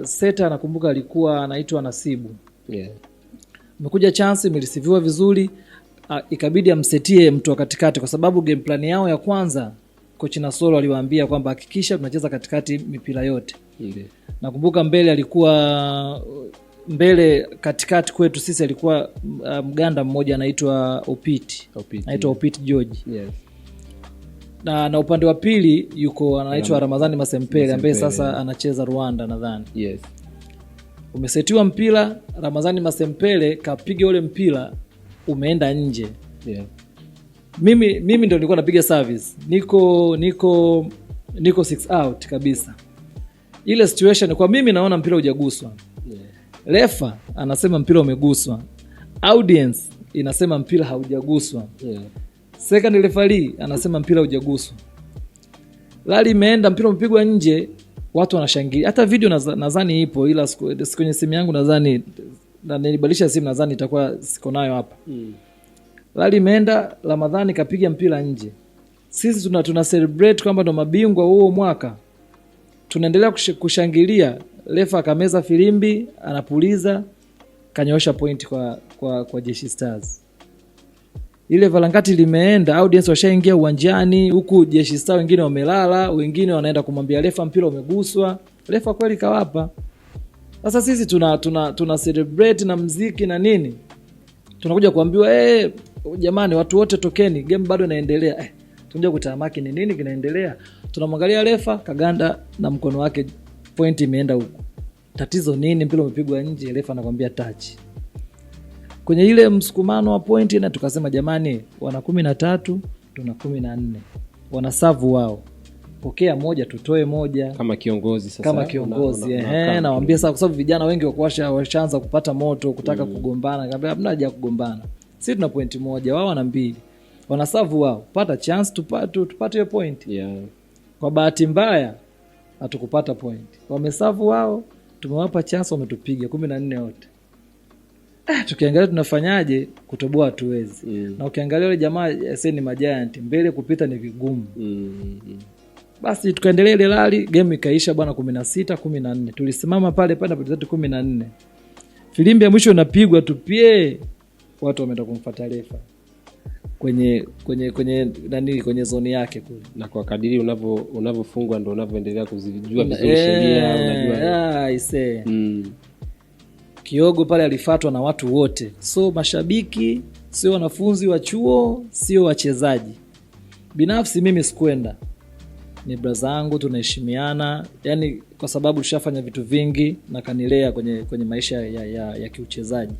Setter nakumbuka alikuwa anaitwa Nasibu. Imekuja chance, imereceiviwa vizuri, ikabidi amsetie mtu wa katikati kwa sababu game plan yao ya kwanza kocha Nasolo aliwaambia kwamba hakikisha tunacheza katikati mipira yote. Nakumbuka mbele alikuwa mbele katikati kwetu sisi alikuwa Mganda mmoja anaitwa Opiti. Opiti. Anaitwa Opiti George. Na upande wa pili yuko anaitwa Ramadhani Masempele ambaye Masempele, sasa anacheza Rwanda nadhani. Umesetiwa mpira, Ramadhani Masempele kapiga ule mpira umeenda nje. Mimi ndo nilikuwa napiga service. Niko six out kabisa. Ile situation kwa mimi naona mpira hujaguswa. Refa anasema mpira umeguswa. Audience inasema mpira haujaguswa. Second referee anasema mpira hujaguswa. Rally imeenda, mpira umepigwa nje, watu wanashangilia. Hata video nadhani ipo, ila kwenye simu yangu nadhani, na nilibadilisha simu, nadhani itakuwa siko nayo hapa. Rally imeenda, Ramadhani kapiga mpira nje. Sisi tuna celebrate kwamba ndo mabingwa huo mwaka. Tunaendelea kushangilia, refa akameza filimbi, anapuliza, kanyoosha point kwa Jeshi Stars. Ile varangati limeenda, audience washaingia uwanjani, huku Jeshi Stars wengine wamelala, wengine wanaenda kumwambia refa mpira umeguswa. Refa kweli kawapa. Sasa sisi tuna celebrate na mziki na nini, tunakuja kuambiwa jamani, watu wote tokeni, game bado inaendelea. Tunakuja kutamaki ni nini kinaendelea. Tunamwangalia refa kaganda na mkono wake, point imeenda huku. Tatizo nini? Mpira umepigwa nje, refa anakwambia touch. Kwenye ile msukumano wa point, na tukasema jamani, wana 13 tuna 14, wana serve wao, pokea moja tutoe moja. Kama kiongozi sasa. Kama kiongozi, ehe, nawaambia sasa, kwa sababu vijana wengi washaanza kupata moto kutaka kugombana. Nikamwambia hamna haja ya kugombana, sisi tuna point moja, wao wana mbili, wana serve wao, pata chance tupate hiyo point. Kwa bahati mbaya hatukupata point, wameserve wao, tumewapa chance, wametupiga 14 wote. Tukiangalia tunafanyaje, kutoboa hatuwezi. Na ukiangalia wale jamaa sasa ni magiant, mbele kupita ni vigumu. Basi tukaendelea ile rally, game ikaisha bwana 16-14. Tulisimama pale pale na pointi zetu 14. Filimbi ya mwisho inapigwa tupie, watu wameenda kumfuata refa kwenye nani, kwenye zoni yake kule. Na kwa kadiri unavyofungwa ndo unavyoendelea kuzijua vizuri sheria, unajua. Aisee. Kiogo pale alifatwa na watu wote, so mashabiki, sio wanafunzi wa chuo, sio wachezaji. Binafsi mimi sikwenda, ni braza yangu, tunaheshimiana, yani kwa sababu tushafanya vitu vingi na kanilea kwenye maisha ya kiuchezaji.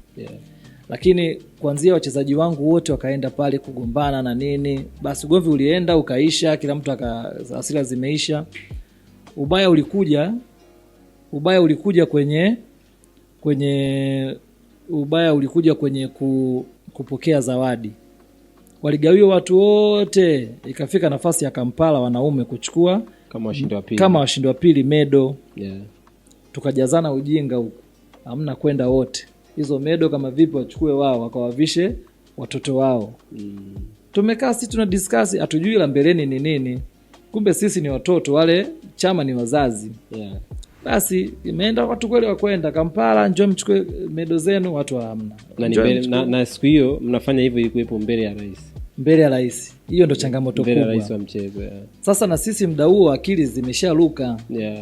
Lakini kuanzia wachezaji wangu wote wakaenda pale kugombana na nini, basi ugomvi ulienda ukaisha, kila mtu hasira zimeisha. Ubaya ulikuja kwenye kwenye ubaya ulikuja kwenye kupokea zawadi. Waligawiwa watu wote, ikafika nafasi ya Kampala wanaume kuchukua kama washindi wa pili. Kama washindi wa pili medal. Tukajazana ujinga huku, hamna kwenda wote. Hizo medal kama vipi wachukue wao wakawavishe watoto wao. Tumekaa sisi tuna discuss, hatujui la mbeleni ni nini. Kumbe sisi ni watoto, wale chama ni wazazi. Basi imeenda watu kweli wakwenda Kampala, njoo mchukue medal zenu, watu hamna. Na, ni Njoo mbele, mchukue. na siku hiyo mnafanya hivyo ilikuwepo mbele ya rais. Mbele ya rais. Hiyo ndo changamoto Mbele ya kubwa. rais wa mchezo, yeah. Sasa na sisi muda huo akili zimesharuka,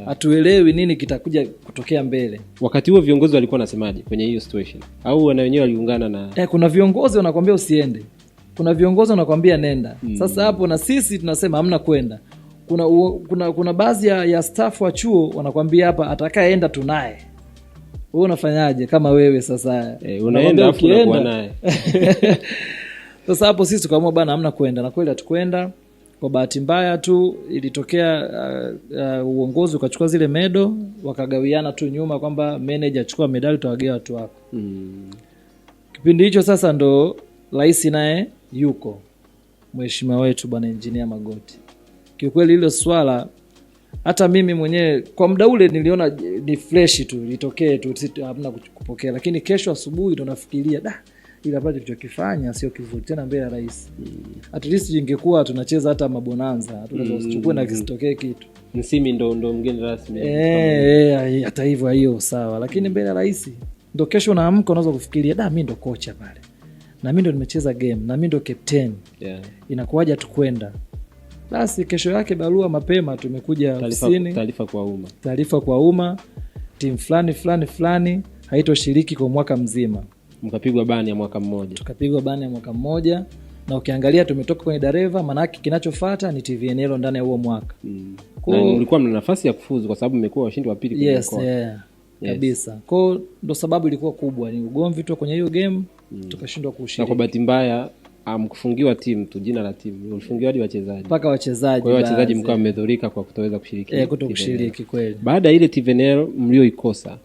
hatuelewi nini kitakuja kutokea mbele. Wakati huo viongozi walikuwa wanasemaje kwenye hiyo situation, au wana wenyewe waliungana na Kuna viongozi wanakwambia usiende, kuna viongozi wanakwambia nenda. Sasa hapo na sisi tunasema hamna kwenda. Kuna baadhi ya staff wa chuo wanakwambia hapa atakayeenda tunaye. Wewe unafanyaje kama wewe sasa? Unaenda Unakwambia afu unakuwa ukienda. naye. Sasa hapo sisi tukaamua bana, hamna kwenda, na kweli hatukwenda. Kwa bahati mbaya tu ilitokea uongozi ukachukua zile medal wakagawiana tu nyuma kwamba manager achukua medali tutawagawa watu wako. Kipindi hicho sasa ndo rais naye yuko mheshimiwa wetu bwana Engineer Magoti. Kiukweli hilo swala hata mimi mwenyewe kwa muda ule niliona ni fresh tu litokee tu, hamna kupokea, lakini kesho asubuhi ndo nafikiria da, Ila ambacho tulichokifanya sio kizuri tena mbele ya rais. At least ingekuwa tunacheza hata mabonanza, tunaweza usichukue na kisitokee kitu. Nsimi ndo mgeni rasmi. Hata hivyo hiyo sawa, lakini mbele ya rais ndo kesho unaamka unaweza kufikiria da, mimi ndo kocha pale. Na mimi ndo nimecheza game, na mimi ndo captain. Inakuwaje tukwenda? Basi kesho yake barua mapema tumekuja ofisini. Taarifa kwa umma. Taarifa kwa umma, timu fulani fulani fulani haitoshiriki kwa mwaka mzima. Mkapigwa bani ya mwaka mmoja. Tukapigwa bani ya mwaka mmoja. Na ukiangalia tumetoka kwenye dereva, maana yake kinachofuata ni TVNL ndani ya huo mwaka. Na mlikuwa mna nafasi ya kufuzu kwa sababu mmekuwa washindi wa pili kwenye mkoa. Yes. Kabisa. Kwa ndo sababu ilikuwa kubwa, ni ugomvi tu kwenye hiyo game, tukashindwa kushiriki. Na kwa bahati mbaya hamkufungiwa timu tu, jina la timu, ulifungiwa hadi wachezaji. Mpaka wachezaji. Kwa hiyo wachezaji mkawa mmedhurika kwa kutoweza kushiriki. Kutokushiriki kweli. Baada ya ile TVNL mlioikosa,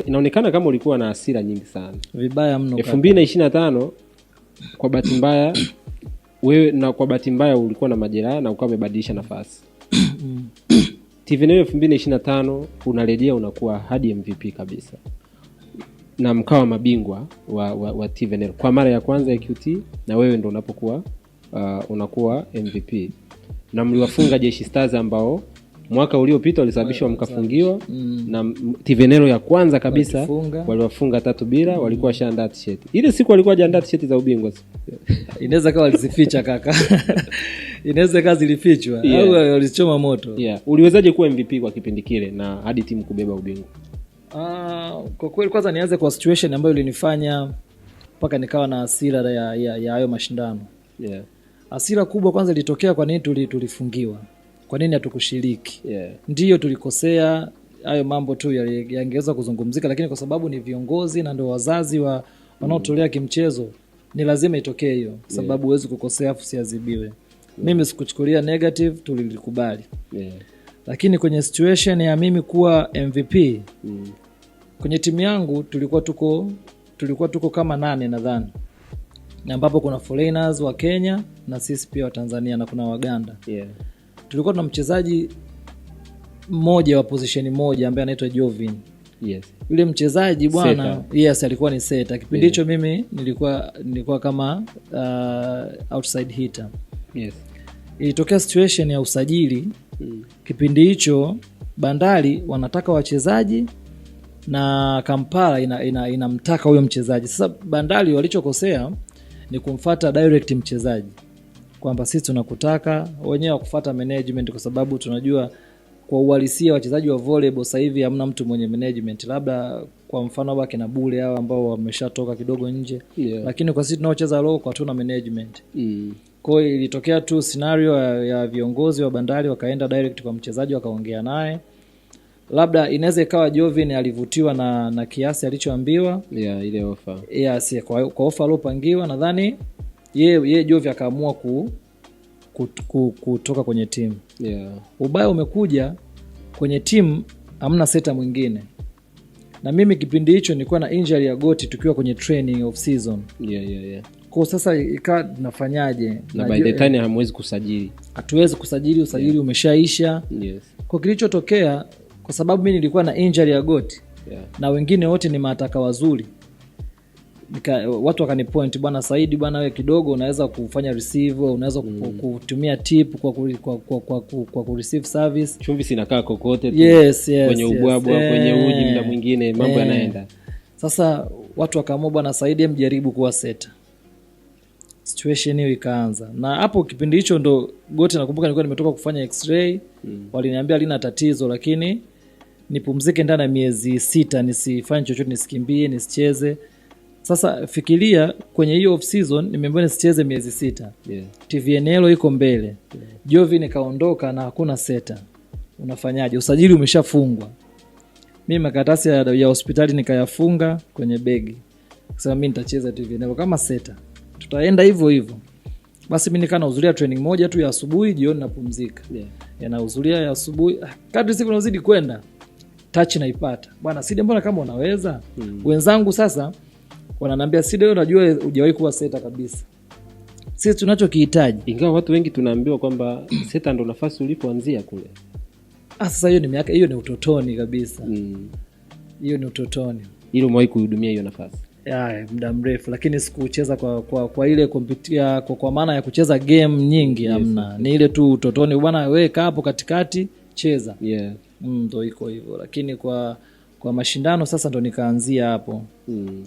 inaonekana kama ulikuwa na hasira nyingi sana. Vibaya mno. 2025 kwa bahati mbaya wewe, na kwa bahati mbaya ulikuwa na majeraha na ukawa umebadilisha nafasi. TVNL 2025 unarejea unakuwa hadi MVP kabisa. Na mkawa mabingwa wa TVNL kwa mara ya kwanza ya QT, na wewe ndo unapokuwa unakuwa MVP. Na mliwafunga Jeshi Stars ambao mwaka uliopita walisababishwa mkafungiwa, na TVNL ya kwanza kabisa waliwafunga 3-0, walikuwa washaandaa t-shirt. Ile siku walikuwa hajaandaa t-shirt za ubingwa. Inaweza kawa walizificha kaka. Inaweza kawa zilifichwa au walichoma moto. Uliwezaje kuwa MVP kwa kipindi kile na hadi timu kubeba ubingwa? Kwa kweli kwanza nianze kwa situation ambayo ilinifanya mpaka nikawa na hasira ya hayo mashindano. Hasira kubwa kwanza ilitokea kwa nini tulifungiwa? Kwa nini hatukushiriki? Ndiyo tulikosea, hayo mambo tu yangeweza kuzungumzika, lakini kwa sababu ni viongozi na ndio wazazi wanaotolea kimchezo, ni lazima itokee hiyo, kwa sababu huwezi kukosea afu siadhibiwe. Mimi sikuchukulia negative, tulilikubali. Lakini kwenye situation ya mimi kuwa MVP, kwenye timu yangu tulikuwa tuko kama 8 nadhani. Na ambapo kuna foreigners wa Kenya na sisi pia wa Tanzania na kuna Waganda. Tulikuwa tuna mchezaji mmoja wa position moja ambaye anaitwa Jovin. Yule mchezaji bwana, yes, alikuwa ni setter. Kipindi hicho mimi nilikuwa kama outside hitter. Ilitokea situation ya usajili. Kipindi hicho Bandari wanataka wachezaji na Kampala inamtaka huyo mchezaji. Sasa Bandari walichokosea ni kumfuata direct mchezaji kwamba sisi tunakutaka, wenyewe wakufuata management, kwa sababu tunajua kwa uhalisia wachezaji wa volleyball sasa hivi hamna mtu mwenye management, labda kwa mfano hapa kina Bule hao ambao wameshatoka kidogo nje. Lakini kwa sisi tunaocheza local hatuna management. Kwa hiyo ilitokea tu scenario ya viongozi wa Bandari wakaenda direct kwa mchezaji wakaongea naye. Labda inaweza ikawa Jovin alivutiwa na kiasi alichoambiwa. Ile offer. Yes, kwa offer aliyopangiwa nadhani ye Jovin akaamua kutoka kwenye timu. Ubaya umekuja kwenye timu hamna seta mwingine. Na mimi kipindi hicho nilikuwa na injury ya goti tukiwa kwenye training off season. Kwa sasa ikawa tunafanyaje? Na by the time hamwezi kusajili. Hatuwezi kusajili, usajili umeshaisha. Kwa kilichotokea, kwa sababu mimi nilikuwa na injury ya goti. Na wengine wote ni mataka wazuri. Watu wakanipoint, bwana Saidi, bwana wewe kidogo unaweza kufanya receive, unaweza kutumia tip kwa ku receive service. Chumvi sinakaa kokote tu. Kwenye ubwabwa, kwenye uji muda mwingine mambo yanaenda. Sasa watu wakaamua bwana Saidi mjaribu kuwa setter. Situation hiyo ikaanza. Na hapo kipindi hicho ndo goti nakumbuka nilikuwa nimetoka kufanya x-ray. Waliniambia lina tatizo lakini nipumzike ndani ya miezi 6, nisifanye chochote, nisikimbie, nisicheze. Sasa fikiria kwenye hiyo off season nimeambiwa nisicheze miezi 6. TVNL iko mbele. Jovin kaondoka na hakuna setter. Unafanyaje? Usajili umeshafungwa. Mimi makaratasi ya hospitali nikayafunga kwenye begi. Sasa mimi nitacheza TVNL kama setter. Tutaenda hivyo hivyo. Basi mimi nikaa nahudhuria training moja tu ya asubuhi, jioni napumzika. Nahudhuria ya asubuhi. Kadri siku inazidi kwenda, touch naipata. Bwana Sidi, mbona kama unaweza? Wenzangu sasa wananiambia Sidi, wewe unajua hujawahi kuwa setter kabisa. Sisi tunachokihitaji. Ingawa watu wengi tunaambiwa kwamba setter ndo nafasi ulipoanzia kule. Sasa hiyo ni miaka, hiyo ni utotoni kabisa. Hiyo ni utotoni. Ile umewahi kuhudumia hiyo nafasi? Ya, muda mrefu, lakini sikucheza kwa ile kompitia, kwa maana ya kucheza game nyingi, hamna. Ni ile tu utotoni bwana, wewe kaa hapo katikati cheza. Ndo iko hivyo, lakini kwa mashindano sasa ndo nikaanzia hapo.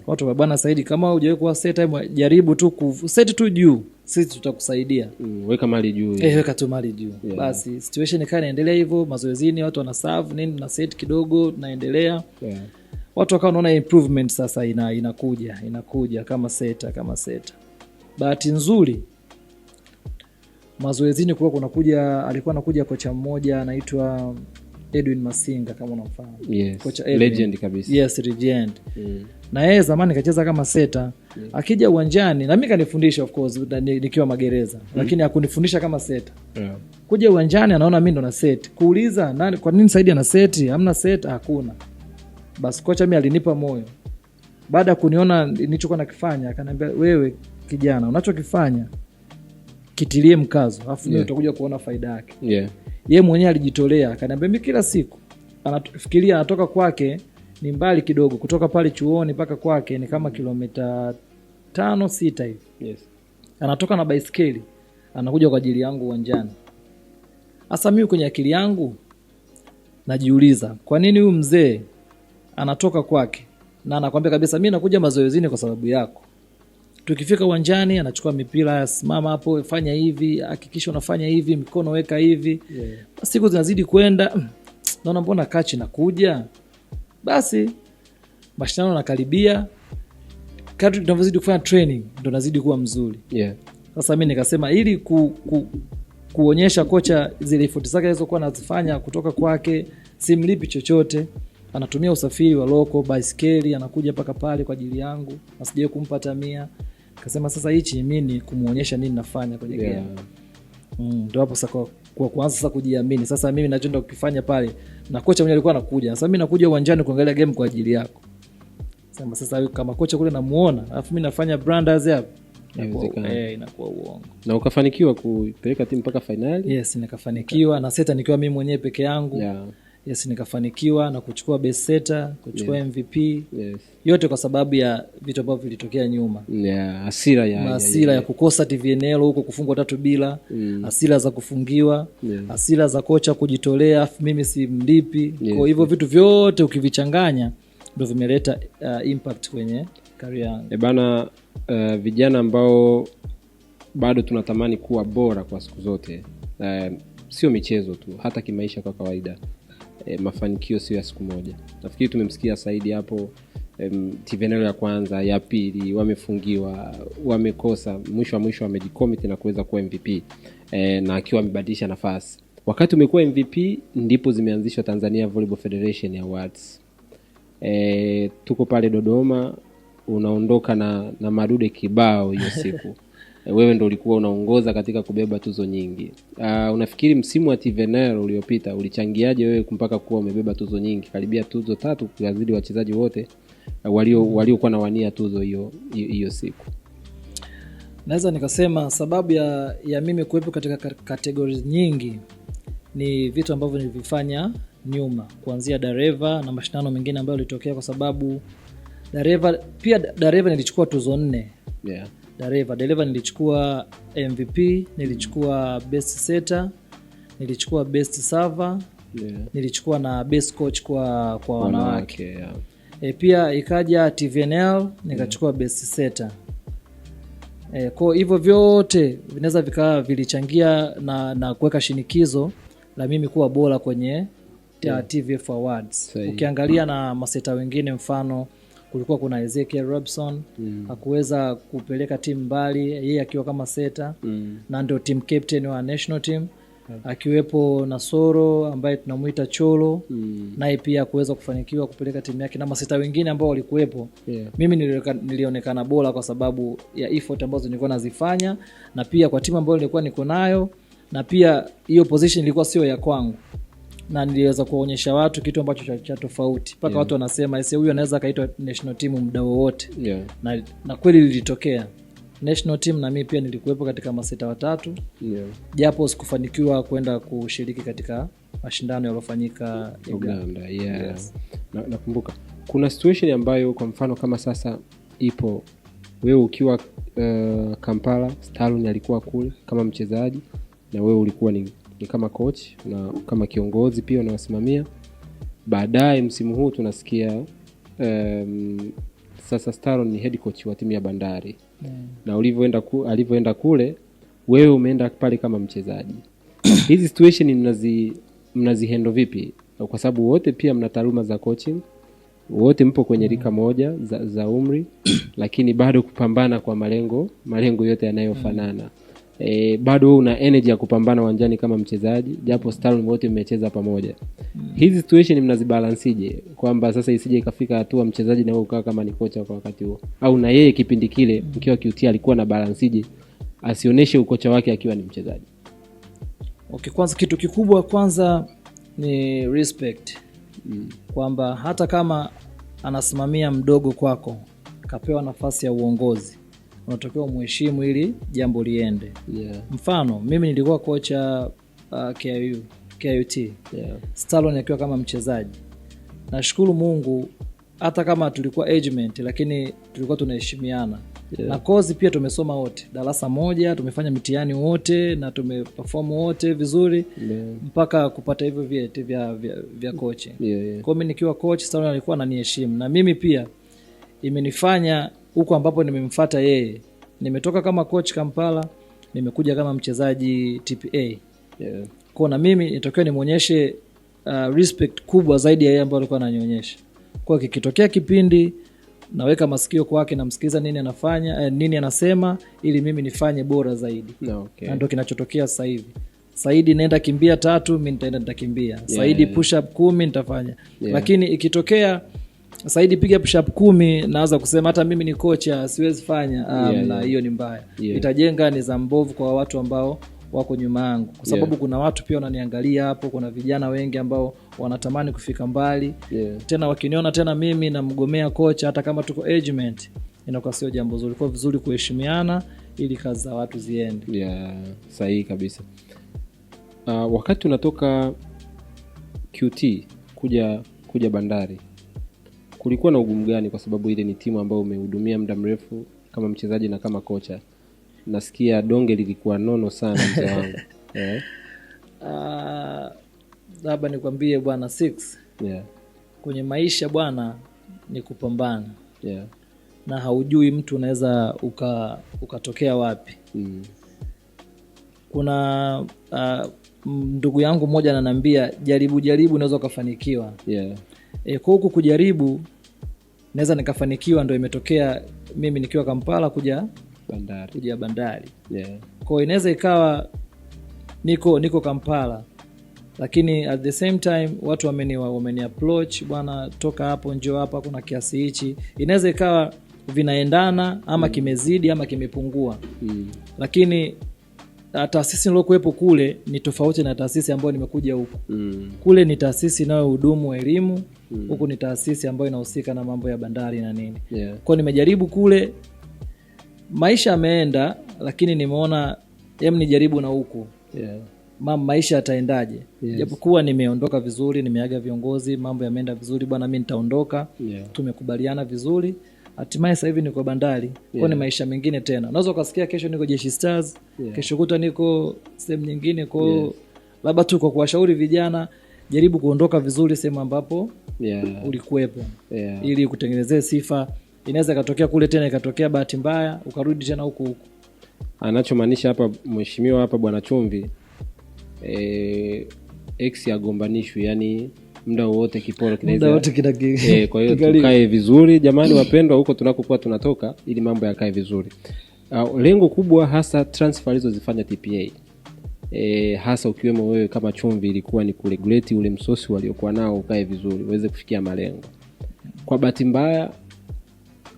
Watu wa bwana Saidi, kama hujawahi kuwa set, jaribu tu set tu juu, sisi tutakusaidia. Weka mali juu. Weka tu mali juu. Basi situation ikawa inaendelea hivyo, mazoezini watu wana serve nini na set kidogo naendelea. Watu wakawa wanaona improvement sasa inakuja kama seta. Bahati nzuri mazoezini kulikuwa kunakuja, alikuwa anakuja kocha mmoja anaitwa Edwin Masinga, kama unamfahamu. Yes. Kocha Edwin. Legend kabisa. Yes, legend. Na yeye zamani kacheza kama seta. Akija uwanjani na mimi kanifundisha, of course, nikiwa magereza, lakini hakunifundisha kama seta. Kuja uwanjani anaona mimi ndo na set. Kuuliza nani, kwa nini Saidi ana set? Hamna set, hakuna. Basi kocha mimi alinipa moyo. Baada ya kuniona nilichokuwa nakifanya, akaniambia wewe kijana, unachokifanya kitilie mkazo, alafu mimi utakuja kuona faida yake. Yeye mwenyewe alijitolea, akaniambia mimi kila siku anafikiria anatoka kwake ni mbali kidogo, kutoka pale chuoni mpaka kwake ni kama kilomita 5-6 hivi. Anatoka na baiskeli anakuja kwa ajili yangu uwanjani. Sasa mimi kwenye akili yangu najiuliza, kwa nini huyu mzee anatoka kwake na anakuambia kabisa mimi nakuja mazoezini kwa sababu yako. Tukifika uwanjani anachukua mipira, simama hapo, fanya hivi, hakikisha unafanya hivi, mikono weka hivi. Siku zinazidi kwenda, naona mbona kachi nakuja. Basi mashindano yanakaribia, kadri tunavyozidi kufanya training ndo nazidi kuwa mzuri. Sasa mimi nikasema ili kuonyesha kocha zile effort zake alizokuwa anazifanya kutoka kwake, simlipi chochote, anatumia usafiri wa loko, baiskeli, anakuja mpaka pale kwa ajili yangu, na sijawahi kumpa hata 100. Nikasema sasa hichi mimi ni kumuonyesha nini nafanya kwenye game. Ndio hapo sasa kwa kuanza sasa kujiamini. Sasa mimi ninachoenda kukifanya pale, na kocha mwenyewe alikuwa anakuja. Sasa mimi nakuja uwanjani kuangalia game kwa ajili yako. Sema sasa kama kocha kule namuona, alafu mimi nafanya blunders hapo. Inawezekana. Inakuwa uongo. Na ukafanikiwa kupeleka timu mpaka finali? Yes, nikafanikiwa na seta nikiwa mimi mwenyewe peke yangu. Yes, nikafanikiwa na kuchukua best setter, kuchukua MVP. Yote kwa sababu ya vitu ambavyo vilitokea nyuma. Hasira Hasira ya kukosa TVNL huko, kufungwa 3-0, hasira za kufungiwa, hasira za kocha kujitolea, afu mimi simlipi. Kwa hivyo vitu vyote ukivichanganya ndio vimeleta impact kwenye career yangu. Bana, vijana ambao bado tunatamani kuwa bora kwa siku zote, sio michezo tu, hata kimaisha kwa kawaida. Mafanikio sio ya siku moja. Nafikiri tumemsikia Saidi hapo, TVNL ya kwanza, ya pili, wamefungiwa, wamekosa, mwisho wa mwisho wamejicommit na kuweza kuwa MVP, na akiwa amebadilisha nafasi. Wakati umekuwa MVP ndipo zimeanzishwa Tanzania Volleyball Federation Awards. Tuko pale Dodoma, unaondoka na madude kibao hiyo siku. Wewe ndo ulikuwa unaongoza katika kubeba tuzo nyingi. Unafikiri msimu wa TVNL uliopita ulichangiaje wewe mpaka kuwa umebeba tuzo nyingi, karibia tuzo 3 kuzidi wachezaji wote waliokuwa na wania tuzo hiyo siku? Naweza nikasema sababu ya mimi kuwepo katika categories nyingi ni vitu ambavyo nilivifanya nyuma, kuanzia Dareva na mashindano mengine ambayo yalitokea, kwa sababu Dareva, pia Dareva nilichukua tuzo 4. Dareva nilichukua MVP, nilichukua best setter, nilichukua best server, nilichukua na best coach kwa wanawake. Wanawake, yeah. Pia ikaja TVNL nikachukua best setter. Kwa hivyo vyote vinaweza vikawa vilichangia na kuweka shinikizo la mimi kuwa bora kwenye TVF Awards. Ukiangalia na maseta wengine, mfano kulikuwa kuna Ezekiel Robson, hakuweza kupeleka timu mbali yeye akiwa kama seta, na ndio team captain wa national team, akiwepo Nasoro ambaye tunamuita Cholo, naye pia hakuweza kufanikiwa kupeleka timu yake, na maseta wengine ambao walikuwepo. Mimi nilionekana bora kwa sababu ya effort ambazo nilikuwa nazifanya, na pia kwa timu ambayo nilikuwa niko nayo, na pia hiyo position ilikuwa sio ya kwangu, na niliweza kuonyesha watu kitu ambacho cha tofauti mpaka watu wanasema ese huyu anaweza akaitwa national team muda wowote. Na kweli lilitokea national team, na mimi pia nilikuwepo katika maseta watatu. Japo sikufanikiwa kwenda kushiriki katika mashindano yaliyofanyika Uganda. Uganda, yeah. Nakumbuka kuna situation ambayo kwa mfano kama sasa ipo. Wewe ukiwa Kampala, Stalin alikuwa kule kama mchezaji na wewe ulikuwa ni kama coach na kama kiongozi pia unawasimamia. Baadaye msimu huu tunasikia sasa Stalin ni head coach wa timu ya Bandari. Na alivyoenda kule, wewe umeenda pale kama mchezaji. Hizi situation mnazihendo vipi? Kwa sababu wote pia mna taaluma za coaching, wote mpo kwenye rika moja za umri, lakini bado kupambana kwa malengo yote yanayofanana. Bado wewe una energy ya kupambana uwanjani kama mchezaji, japo Stalin wote mmecheza pamoja. Hizi situation mnazibalansije kwamba sasa isije ikafika hatua mchezaji na wewe ukawa kama ni kocha kwa wakati huo, au na yeye kipindi kile mkiwa QT alikuwa na balansije asioneshe ukocha wake akiwa ni mchezaji? Okay, kwanza kitu kikubwa kwanza ni respect. Kwamba hata kama anasimamia mdogo kwako, kapewa nafasi ya uongozi, unatakiwa muheshimu ili jambo liende. Mfano, mimi nilikuwa kocha KIUT. Stalin akiwa kama mchezaji. Nashukuru Mungu hata kama tulikuwa agement, lakini tulikuwa tunaheshimiana. Na kozi pia tumesoma wote darasa moja, tumefanya mitihani wote na tumeperform wote vizuri mpaka kupata hivyo vyeti vya coaching. Kwa mimi nikiwa coach, Stalin alikuwa ananiheshimu, na mimi pia imenifanya huko ambapo nimemfuata yeye. Nimetoka kama coach Kampala, nimekuja kama mchezaji TPA. Kwa na mimi nitakiwa nimuonyeshe respect kubwa zaidi ya yeye ambayo alikuwa ananionyesha. Kwa kikitokea kipindi naweka masikio kwake, namsikiliza nini anafanya, nini anasema, ili mimi nifanye bora zaidi. Na ndio kinachotokea sasa hivi. Saidi nenda kimbia 3, mimi nitaenda nitakimbia. Saidi push up 10 nitafanya. Lakini ikitokea Saidi piga push up 10, naanza kusema hata mimi ni kocha siwezi fanya. Na hiyo ni mbaya. Itajenga nidhamu mbovu kwa watu ambao wako nyuma yangu, kwa sababu kuna watu pia wananiangalia hapo, kuna vijana wengi ambao wanatamani kufika mbali. Tena wakiniona tena mimi namgomea kocha hata kama tuko agement, inakuwa sio jambo zuri. Kwa vizuri kuheshimiana ili kazi za watu ziende. Sahihi kabisa. Wakati unatoka QT kuja Bandari, kulikuwa na ugumu gani? Kwa sababu ile ni timu ambayo umehudumia muda mrefu kama mchezaji na kama kocha. Nasikia donge lilikuwa nono sana mzee wangu. Labda nikwambie bwana 6. Kwenye maisha bwana ni kupambana. Na haujui mtu unaweza ukatokea wapi. Kuna ndugu yangu mmoja ananiambia jaribu unaweza ukafanikiwa. Kwa huku kujaribu naweza nikafanikiwa, ndio imetokea mimi nikiwa Kampala kuja Bandari. Kuja Bandari. Kwa inaweza ikawa niko Kampala, lakini at the same time watu wameni approach, bwana toka hapo njoo hapa kuna kiasi hichi. Inaweza ikawa vinaendana ama kimezidi ama kimepungua. Lakini taasisi niliyokuwepo kule ni tofauti na taasisi ambayo nimekuja huku. Kule ni taasisi inayohudumu elimu, huku ni taasisi ambayo inahusika na mambo ya bandari na nini. Kwa nimejaribu kule, maisha yameenda, lakini nimeona hem nijaribu na huku. Maisha yataendaje? Japokuwa nimeondoka vizuri, nimeaga viongozi, mambo yameenda vizuri, bwana mimi nitaondoka. Tumekubaliana vizuri. Hatimaye sasa hivi niko Bandari. Kwa ni maisha mengine tena. Unaweza ukasikia kesho niko Jeshi Stars, kesho kutwa niko sehemu nyingine. Kwa labda tu kwa kuwashauri vijana, jaribu kuondoka vizuri sehemu ambapo ulikuwepo. Ili kutengenezee sifa. Inaweza ikatokea kule tena ikatokea bahati mbaya ukarudi tena huku huku. Anachomaanisha hapa mheshimiwa hapa bwana Chumvi, ex agombanishwi, yani muda wote kiporo kinaweza. Muda wote Kwa hiyo kikaribu. Tukae vizuri jamani wapendwa, huko tunakokuwa tunatoka, ili mambo yakae vizuri. Lengo kubwa hasa transfer alizozifanya TPA, hasa ukiwemo wewe kama Chumvi, ilikuwa ni kuregulate ule msosi waliokuwa nao ukae vizuri, uweze kufikia malengo. Kwa bahati mbaya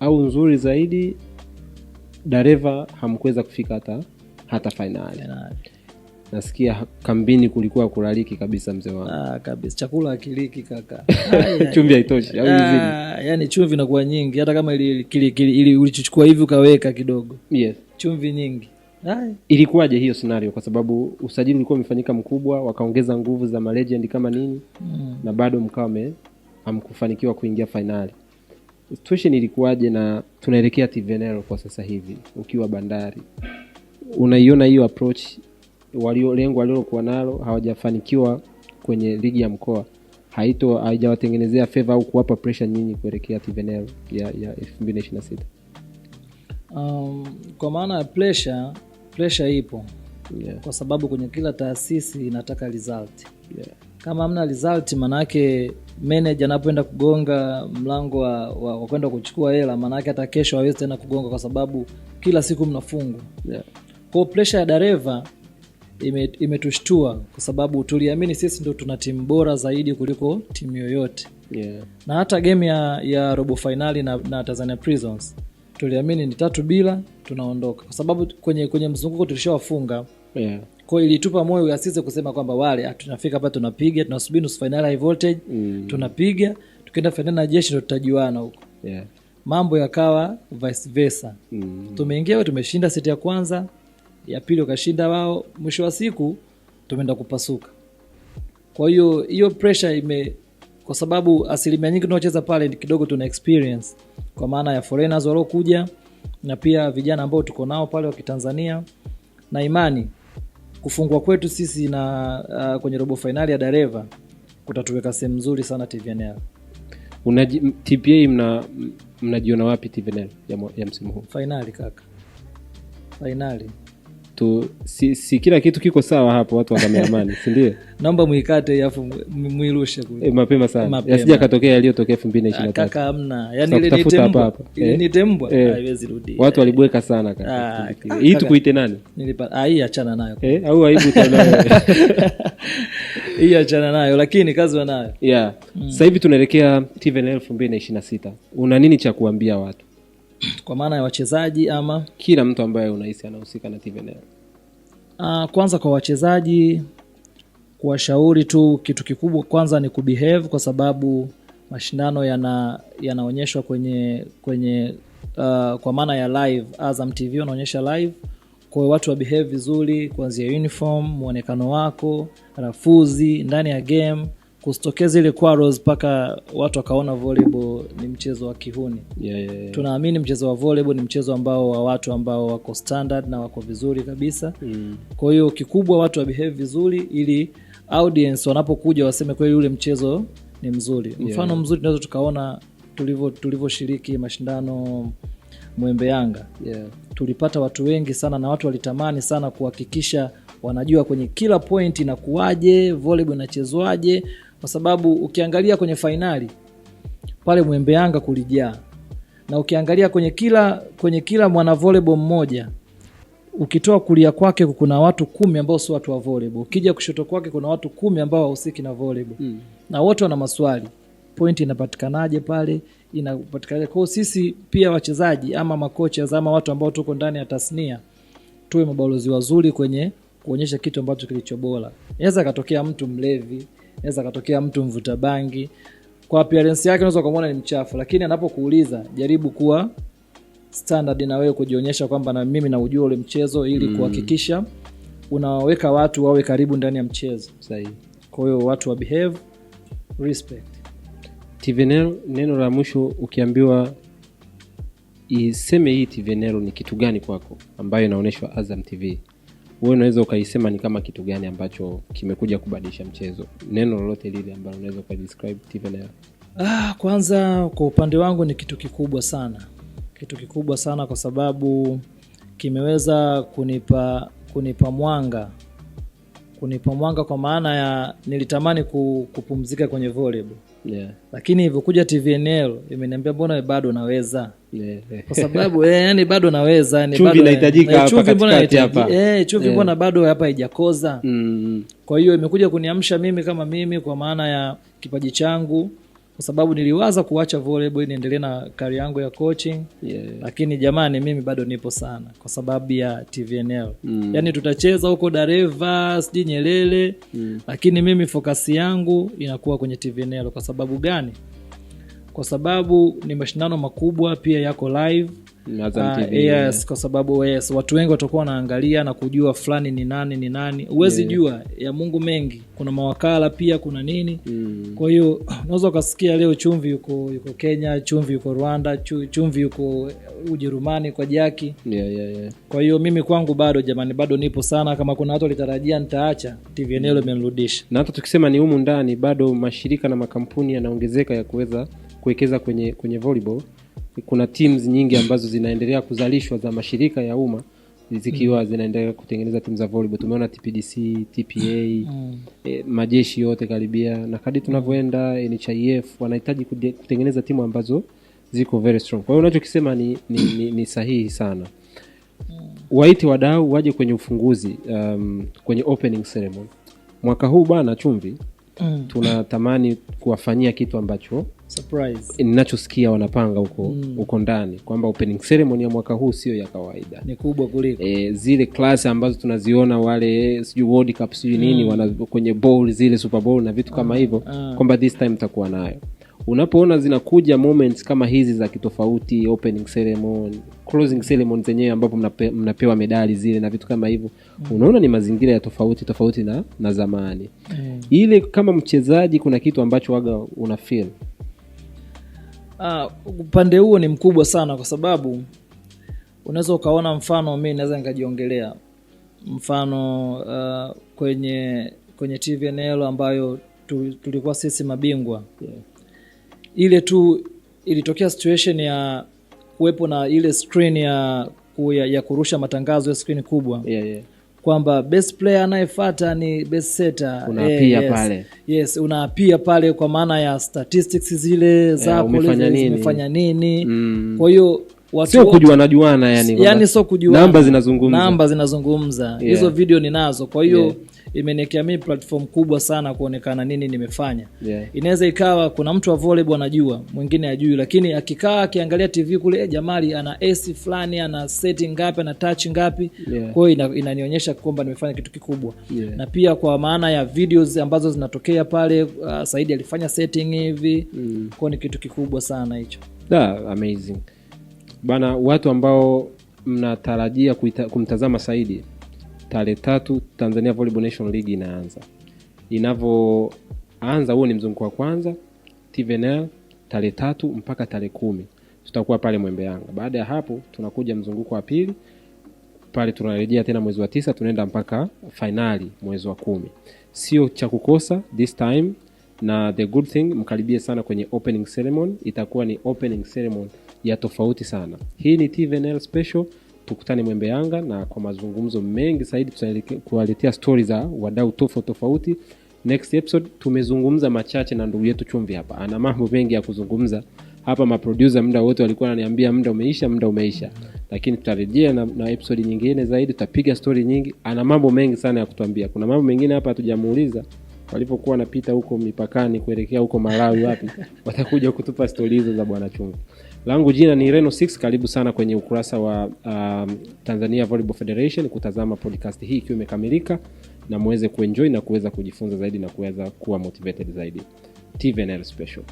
au nzuri zaidi, Dareva hamkuweza kufika hata finali. Finali. Nasikia kambini kulikuwa kulaliki kabisa mzee wangu. Kabisa. Chakula hakiliki kaka. Chumvi haitoshi au izidi? Yani chumvi inakuwa nyingi hata kama ili ulichochukua hivi ukaweka kidogo. Chumvi nyingi. Ilikuwaje hiyo scenario? Kwa sababu usajili ulikuwa umefanyika mkubwa, wakaongeza nguvu za ma legend kama nini, na bado mkawa hamkufanikiwa kuingia finali. Situation ilikuwaje na tunaelekea TVNL kwa sasa hivi ukiwa Bandari? Unaiona hiyo approach walio lengo walilokuwa nalo hawajafanikiwa kwenye ligi ya mkoa, haijawatengenezea favor au kuwapa pressure nyinyi kuelekea TVNL ya 2026? Kwa maana ya pressure ipo. Kwa sababu kwenye kila taasisi inataka result. Kama hamna result, manake manager anapoenda kugonga mlango wa kwenda kuchukua hela, manake hata kesho hawezi tena kugonga kwa sababu kila siku mnafungwa. Kwa hiyo pressure ya Dareva imetushtua kwa sababu tuliamini sisi ndo tuna timu bora zaidi kuliko timu yoyote. Na hata game ya robo finali na Tanzania Prisons tuliamini ni 3-0 tunaondoka, kwa sababu kwenye mzunguko tulishawafunga. Kwa hiyo ilitupa moyo ya sisi kusema kwamba wale tunafika hapa tunapiga, tunasubiri nusu finali high voltage, tunapiga, tukienda finali na Jeshi ndo tutajuana huko. Mambo yakawa vice versa. Tumeingia, tumeshinda seti ya kwanza, ya pili wakashinda wao, mwisho wa siku tumeenda kupasuka. Kwa hiyo hiyo pressure kwa sababu asilimia nyingi tunaocheza pale ni kidogo tuna experience kwa maana ya foreigners waliokuja na pia vijana ambao tuko nao pale wa Kitanzania, na imani kufungwa kwetu sisi na kwenye robo finali ya Dareva kutatuweka sehemu nzuri sana TVNL. TPA mnajiona wapi TVNL ya msimu huu? Finali kaka. Finali. Si kila kitu kiko sawa hapo watu wa kameramani, si ndio? Naomba muikate alafu muirushe kule. Mapema sana. Yasija katokea yaliyotokea 2023. Kaka hamna. Yaani ile ni tembwa. Ile ni tembwa haiwezi rudi. Watu walibweka sana kaka. Hii tukuite nani? Nilipa hii achana nayo. Au aibu tena. Hii achana nayo lakini kazi wanayo. Yeah. Sasa hivi tunaelekea TVNL 2026. Una nini cha kuambia watu? Kwa maana ya wachezaji ama kila mtu ambaye unahisi anahusika na TVNL? Kwanza kwa wachezaji kuwashauri tu kitu kikubwa kwanza ni kubehave, kwa sababu mashindano yanaonyeshwa kwenye kwa maana ya live, Azam TV wanaonyesha live. Kwa hiyo watu wa behave vizuri kuanzia uniform, muonekano wako, rafuzi ndani ya game, kusitokeza ile quarrels mpaka watu wakaona volleyball ni mchezo wa kihuni. Tunaamini mchezo wa volleyball ni mchezo ambao wa watu ambao wako standard na wako vizuri kabisa. Kwa hiyo kikubwa watu wa behave vizuri ili audience wanapokuja waseme kweli ule mchezo ni mzuri. Mfano mzuri tunaweza tukaona tulivyoshiriki mashindano Mwembe Yanga. Tulipata watu wengi sana na watu walitamani sana kuhakikisha wanajua kwenye kila point inakuaje, volleyball inachezwaje, kwa sababu ukiangalia kwenye finali pale Mwembe Yanga kulijaa. Na ukiangalia kwenye kila mwana volleyball mmoja, ukitoa kulia kwake kuna watu 10 ambao sio watu wa volleyball, ukija kushoto kwake kuna watu 10 ambao hawahusiki na volleyball. Na wote wana maswali, point inapatikanaje pale, inapatikanaje. Kwa hiyo sisi pia wachezaji ama makocha ama watu ambao tuko ndani ya tasnia tuwe mabalozi wazuri kwenye kuonyesha kitu ambacho kilicho bora. Inaweza katokea mtu mlevi, inaweza katokea mtu mvuta bangi, kwa appearance yake unaweza kumuona ni mchafu, lakini anapokuuliza jaribu kuwa standard na wewe kujionyesha kwamba na mimi naujua ule mchezo, ili kuhakikisha unawaweka watu wawe karibu ndani ya mchezo. Sahihi. Kwa hiyo watu wa behave, respect. TVNL, neno la mwisho ukiambiwa iseme hii TVNL ni kitu gani kwako ambayo inaonyeshwa Azam TV, wewe unaweza ukaisema ni kama kitu gani ambacho kimekuja kubadilisha mchezo? Neno lolote lile ambalo unaweza ukadescribe TVNL. Kwanza kwa upande wangu ni kitu kikubwa sana. Kitu kikubwa sana kwa sababu kimeweza kunipa mwanga. Kunipa mwanga kwa maana ya nilitamani kupumzika kwenye volleyball. Lakini ilivyokuja TVNL imeniambia mbona bado naweza. Kwa sababu yani bado naweza, yani chumvi bado inahitajika hapa chumvi mbona katikati hapa. Chumvi mbona bado hapa haijakoza. Kwa hiyo imekuja kuniamsha mimi kama mimi kwa maana ya kipaji changu, kwa sababu niliwaza kuacha volleyball niendelee na career yangu ya coaching. Lakini jamani mimi bado nipo sana kwa sababu ya TVNL. Yaani tutacheza huko Dareva, sijui Nyerere, lakini mimi focus yangu inakuwa kwenye TVNL. Kwa sababu gani? Kwa sababu ni mashindano makubwa, pia yako live. Azam TV, yes, kwa sababu yes, watu wengi watakuwa wanaangalia na kujua fulani ni nani ni nani. Huwezi jua ya Mungu mengi, kuna mawakala pia, kuna nini. Kwa hiyo unaweza ukasikia leo Chumvi yuko Kenya, Chumvi yuko Rwanda, Chumvi yuko Ujerumani kwa Jaki. Kwa hiyo mimi kwangu bado jamani, bado nipo sana. Kama kuna watu walitarajia nitaacha, TVNL imenirudisha. Na hata tukisema ni humu ndani, bado mashirika na makampuni yanaongezeka ya kuweza kuwekeza kwenye volleyball. Kuna teams nyingi ambazo zinaendelea kuzalishwa za mashirika ya umma zikiwa zinaendelea kutengeneza timu za volleyball. Tumeona TPDC, TPA, majeshi yote karibia, na kadri tunavyoenda NHIF wanahitaji kutengeneza timu ambazo ziko very strong. Kwa hiyo unachokisema ni sahihi sana. Waite wadau waje kwenye ufunguzi, kwenye opening ceremony mwaka huu bana Chumvi. Tunatamani kuwafanyia kitu ambacho surprise ninachosikia wanapanga huko ndani kwamba opening ceremony ya mwaka huu sio ya kawaida, ni kubwa kuliko zile class ambazo tunaziona wale sijui World Cup sijui nini wana kwenye bowl zile Super Bowl na vitu kama hivyo, kwamba this time takuwa nayo. Unapoona zinakuja moments kama hizi za kitofauti, opening ceremony, closing ceremony zenyewe ambapo mnapewa medali zile na vitu kama hivyo, unaona ni mazingira ya tofauti tofauti na zamani. Ile kama mchezaji kuna kitu ambacho waga una feel. Upande huo ni mkubwa sana kwa sababu unaweza ukaona mfano, mimi naweza nikajiongelea mfano kwenye TVNL ambayo tulikuwa sisi mabingwa. Ile tu ilitokea situation ya kuwepo na ile screen ya kurusha matangazo ya screen kubwa. Kwamba best player anayefuata ni best setter. Unaapia pale. Yes, unaapia pale kwa maana ya statistics zile zako, umefanya nini? Zimefanya nini. Kwa hiyo watu sio wote kujuana juana, yani yani sio kujuana. Namba zinazungumza. Namba zinazungumza. Hizo video ninazo. Kwa hiyo imeniwekea mimi platform kubwa sana kuonekana nini nimefanya. Inaweza ikawa kuna mtu wa volleyball anajua, mwingine hajui, lakini akikaa akiangalia TV kule, Jamali ana ace fulani, ana set ngapi, ana touch ngapi. Kwa hiyo inanionyesha kwamba nimefanya kitu kikubwa. Na pia kwa maana ya videos ambazo zinatokea pale, Saidi alifanya setting hivi. Kwa hiyo ni kitu kikubwa sana hicho. Da, amazing. Bana, watu ambao mnatarajia kumtazama Saidi tarehe 3 Tanzania Volleyball Nation League inaanza. Inavyoanza huo ni mzunguko wa kwanza TVNL tarehe 3 mpaka tarehe 10. Tutakuwa pale Mwembe Yanga. Baada ya hapo tunakuja mzunguko wa pili. Pale tunarejea tena mwezi wa 9 tunaenda mpaka finali mwezi wa 10. Sio cha kukosa this time, na the good thing mkaribie sana kwenye opening ceremony. Itakuwa ni opening ceremony ya tofauti sana. Hii ni TVNL special. Tukutane Mwembe Yanga na kwa mazungumzo mengi zaidi tutakuwaletea stories za wadau tofauti tofauti. Next episode tumezungumza machache na ndugu yetu Chumvi hapa. Ana mambo mengi ya kuzungumza hapa. Maproducer muda wote walikuwa wananiambia muda umeisha, muda umeisha. Lakini tutarejea na episode nyingine zaidi, tutapiga story nyingi. Ana mambo mengi sana ya kutuambia. Kuna mambo mengine hapa hatujamuuliza. Walipokuwa wanapita huko mipakani kuelekea huko Malawi wapi, watakuja kutupa story hizo za Bwana Chumvi. Langu jina ni Reno 6. Karibu sana kwenye ukurasa wa Tanzania Volleyball Federation kutazama podcast hii ikiwa imekamilika, na muweze kuenjoy na kuweza kujifunza zaidi na kuweza kuwa motivated zaidi. TVNL special.